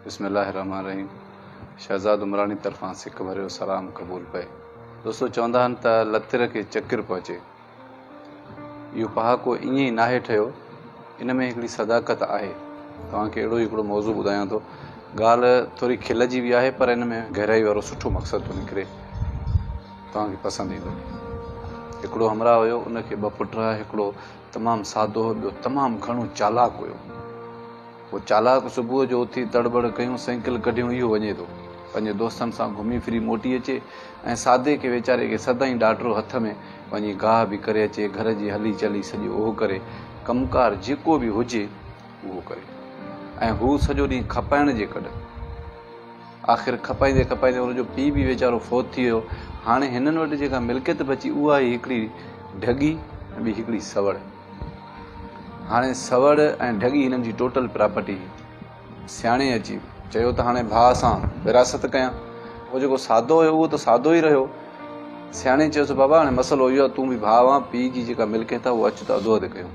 بسم الله الرحمٰن الرحيم شهزاد عمراڻي طرفان سڪ ڀريو سلام قبول پئي. دوستو چوندا آهن ته لتر کي چڪر پهچي. اهو پهاڪو ائين ئي ناهي ٺهيو ان ۾ هڪڙي صداقت آهي. توهان کي اهڙو ئي هڪڙو موضوع ٻڌايان ٿو. ڳالهه ٿوري کل جي به آهي پر ان ۾ گهرائي وارو سٺو مقصد ٿو نڪري. توهان کي پسند ايندو. هڪڙو همراهه هيو ان کي ٻه پٽ هئا هڪڙو تمام سادو هو ٻيو تمام گهڻو چالاڪ هيو. هو چالاڪ صبح جو اٿي تڙٻڙ ڪيون سائيڪل ڪڍيون اهو وڃي ٿو پنهنجي دوستن سان گهمي ڦري موٽي اچي ۽ سادي کي ويچاري کي سدائين ڏاٽرو هٿ ۾ وڃي گاهه به ڪري اچي گهر جي هلي چلي سڄي اهو ڪري ڪم ڪار جيڪو به هجي اهو ڪري ۽ هو سڄو ڏينهن کپائڻ جي ڪڍ آخر کپائيندي کپائيندي ان جو پيء به ويچارو فوت ٿي ويو هاڻي هنن وٽ جيڪا ملڪيت بچي اها هئي هڪڙي ڍڳي ۽ ٻي هڪڙي سوڙ. هاڻي سوڙ ۽ ڍڳي هنن جي ٽوٽل پراپرٽي هئي. سياڻي اچي چيو ته هاڻي ڀاء سان وراثت ڪيان. هو جيڪو سادو هيو اهو ته سادو ئي رهيو. سياڻي چيس بابا هاڻي مسئلو اهو آهي تون به ڀاء آن پيء جي جيڪا ملڪيت آهي اها اچ ته اڌو اڌ ڪيون.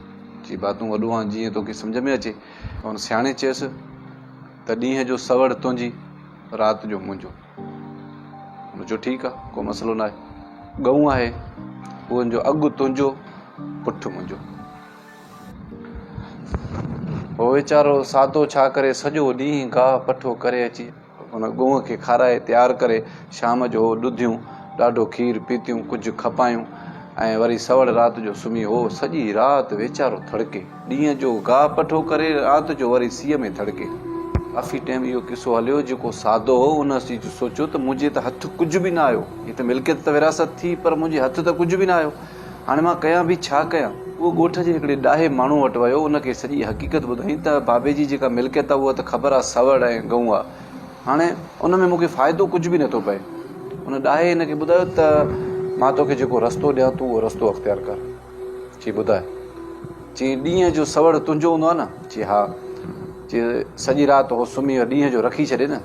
چي ڀاء تون وڏو آن جيئن توکي سمجهه ۾ اچي. هن سياڻي چيس ته ڏينهن جو سوڙ تنهنجي رات جو منهنجو. هن چيو ٺيڪ آ ڪو مسئلو ناهي. ڳئون آهي اهن جو اڳ تنهنجو پٺ منهنجو. هو ويچارو سادو ڇا ڪري سڄو ڏينهن گاهه پٺو ڪري اچي ان ڳئون کي کارائي تيار ڪري شام جو هو ڏڌيون ڏاڍو کير پيتيون ڪجهه کپايون ۽ وري سوڙ رات جو سمهي هو سڄي رات ويچارو ٿڙڪي. ڏينهن جو گاهه پٺو ڪري رات جو وري سيء ۾ ٿڙڪي. ڪافي ٽيم اهو قصو هليو، جيڪو سادو هو ان اچي سوچيو ته منهنجي ته هٿ ڪجهه به نه آيو، هي ته ملڪيت ته وراثت ٿي پر منهنجي هٿ ته ڪجهه به نه آيو، هاڻي مان ڪيان به ڇا ڪيان؟ اهو ڳوٺ جي هڪڙي ڏاهي ماڻهوء وٽ ويو، ان کي سڄي حقيقت ٻڌائين ته بابي جي جيڪا ملڪيت آهي اها ته خبر آهي سوڙ ۽ ڳئون آهي، هاڻي ان ۾ مون کي فائدو ڪجهه به نٿو پئي. ان ڏاهي هن کي ٻڌايو ته مان توکي جيڪو رستو ڏيان تون اهو رستو اختيار ڪر. چي ٻڌاء. چي ڏينهن جو سوڙ تنهنجو هوندو آهي نه؟ چي ها. چي سڄي رات هو سمهي ڏينهن جو رکي ڇڏي نه.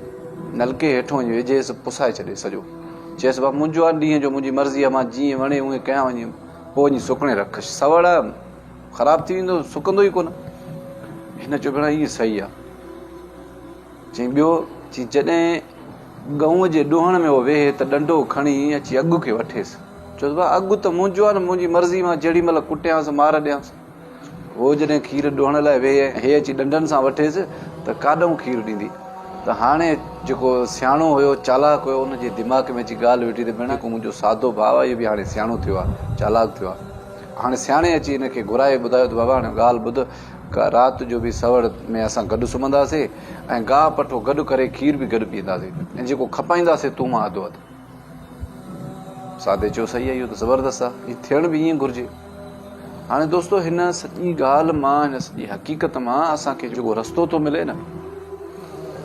نلڪي هيٺون وڃي وجهيس پسائي ڇڏي سڄو. چيس بابا منهنجو آهي ڏينهن جو منهنجي مرضي آهي مان جيئن وڻي اونئين ڪيان وڃي پوء وڃي سڪڻي رک. سوڙ آهي خراب ٿي ويندو سڪندو ئي ڪونه. هن چيو ڀيڻا ائين صحيح آهي. چيائين ٻيو؟ چيائين جڏهن ڳئون جي ڏوهڻ ۾ هو ويهي ته ڏنڊو کڻي اچي اڳ کي وٺيس. چيس ڀاء اڳ ته منهنجو آهي نه منهنجي مرضي مان جهڙي مهل ڪٽيانس مار ڏيانس. هو جڏهن کير ڏوهڻ لاء ويهي ۽ هي اچي ڏنڊن سان وٺيس ته ڪاڏئون کير ڏيندي. ته هاڻي جيڪو سياڻو هيو چالاڪ هيو ان جي دماغ ۾ اچي ڳالهه ويٺي ته ڀيڻ جيڪو منهنجو سادو ڀاء آهي اهو به هاڻي سياڻو ٿيو آهي چالاڪ ٿيو آهي. هاڻي سياڻي اچي هن کي گهرائي ٻڌايو ته بابا هاڻي ڳالهه ٻڌ رات جو به سوڙ ۾ اسان گڏ سمهنداسين ۽ گاهه پٺو گڏ ڪري کير به گڏ پيئنداسين ۽ جيڪو کپائينداسين تون مان اڌو اڌ. سادي چيو صحيح آهي اهو ته زبردست آهي هي ٿيڻ به ائين گهرجي. هاڻي دوستو هن سڄي ڳالهه مان هن سڄي حقيقت مان اسان کي جيڪو رستو ٿو ملي نه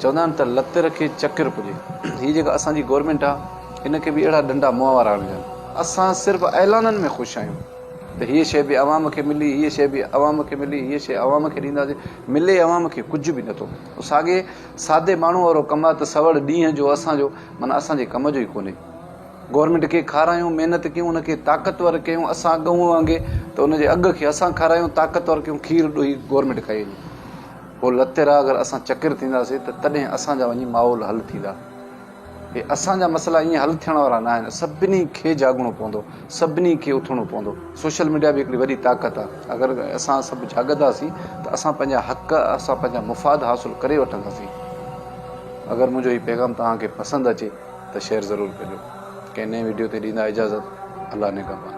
چوندا آهن ته لتر کي چڪر پڄي هي جيڪا اسان جي گورنمينٽ آهي هن کي به اهڙا ڏنڊا منهن وارا هڻجن اسان صرف اعلانن ۾ خوش آهيون ته هيء شيء به عوام کي ملي، هيء شيء به عوام کي ملي، هيء شيء عوام کي ڏينداسين، ملي عوام کي ڪجهه به نٿو. ساڳئي سادي ماڻهوء وارو ڪم آهي ته سوڙ ڏينهن جو اسان جو معنيٰ اسان جي ڪم جو ئي ڪونهي. گورنمينٽ کي کارايون، محنت ڪيون، ان کي طاقتور ڪيون، اسان ڳئون وانگي ته ان جي اگهه کي اسان کارايون، طاقتور ڪيون، کير ڏوهي گورنمينٽ کائي وڃي. پوء لتيرا اگر اسان چڪر ٿينداسين ته تڏهن اسان جا وڃي ماحول حل ٿيندا. هي اسان جا مسئلا ائين حل ٿيڻ وارا نه آهن، سڀني کي جاڳڻو پوندو، سڀني کي اٿڻو پوندو. سوشل ميڊيا به هڪڙي وڏي طاقت آهي، اگر اسان سڀ جاڳنداسين ته اسان پنهنجا حق، اسان پنهنجا مفاد حاصل ڪري وٺنداسين. اگر منهنجو هي پيغام توهان کي پسند اچي ته شيئر ضرور ڪجو. ڪنهن نئين وڊيو تي ڏيندا اجازت. الله نگهبان.